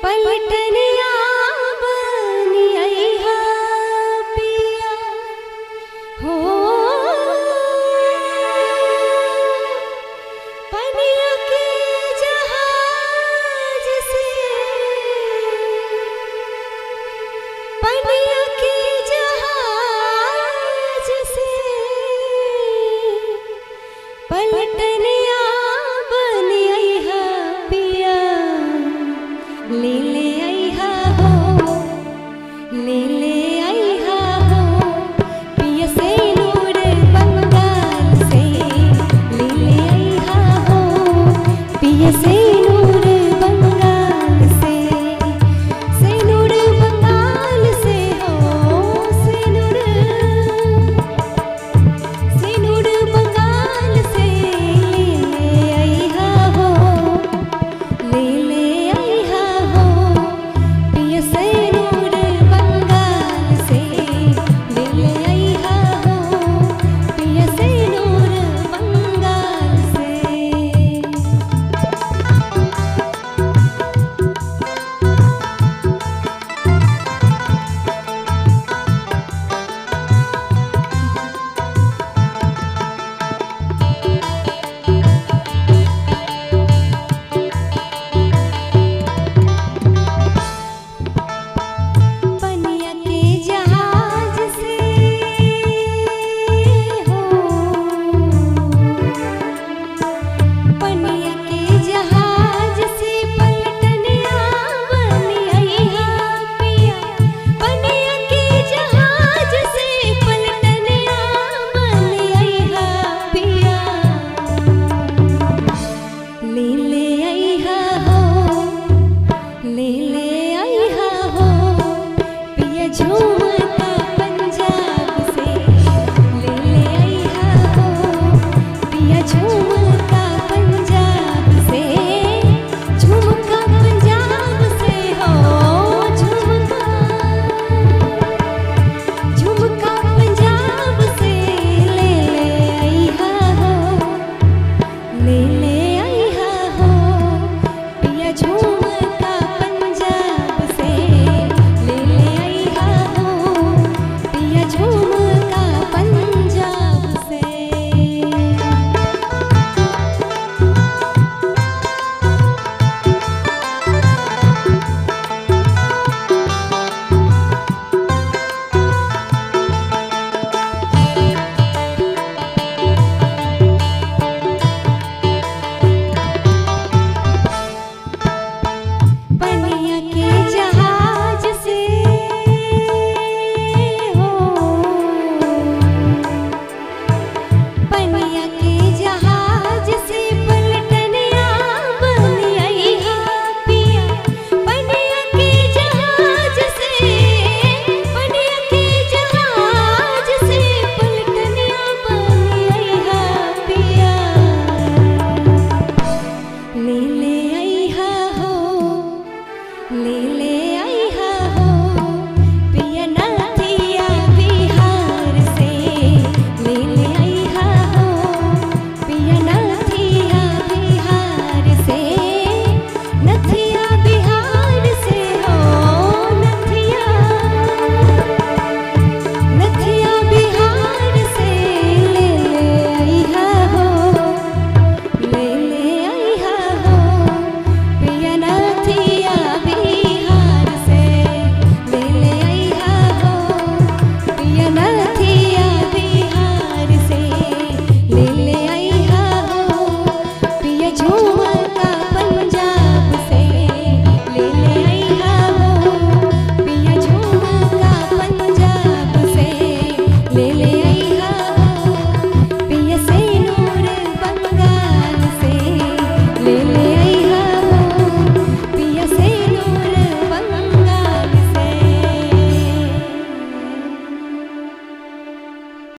पलटनिया बनी अइहा पिया हो, पनिया के जहाज से, पनिया के जहाज से पलटनिया बनी अइहा पिया, ले ले अइहा हो, ले ले अइहा हो पिया से नूर बंगाल से, ले ले अइहा हो पिया से नूर बंगाल से, से नूर बंगाल से हो, से नूर, से नूर बंगाल से, ले ले अइहा हो, ले ले अइहा हो पिया से नूर बंगाल से, ले ले अइहा हो पिया से नूर बंगाल से। पनिया के जहाज से हो, पनिया के जहाज से पलटनिया बनी अइहा पिया, पनिया के जहाज से पलटनिया बनी अइहा पिया, ले ले अइहा हो, ले ले अइहा हो पिया झूमता पंजाब से, ले ले अइहा हो पिया झूमता पंजाब से, झुमका पंजाब से हो, झुमका, झुमका पंजाब से, ले ले अइहा हो, ले ले अइहा हो पिया झुमका पंजाब से, ले ले अइहा हो पिया झुमका पंजाब से। पनिया के जहाज से हो, पनिया के जहाज से पलटनिया बनी अइहा पिया, पनिया के जहाज से, पनिया के जहाज से पलटनिया बनी अइहा पिया, ले ले अइहा हो, ले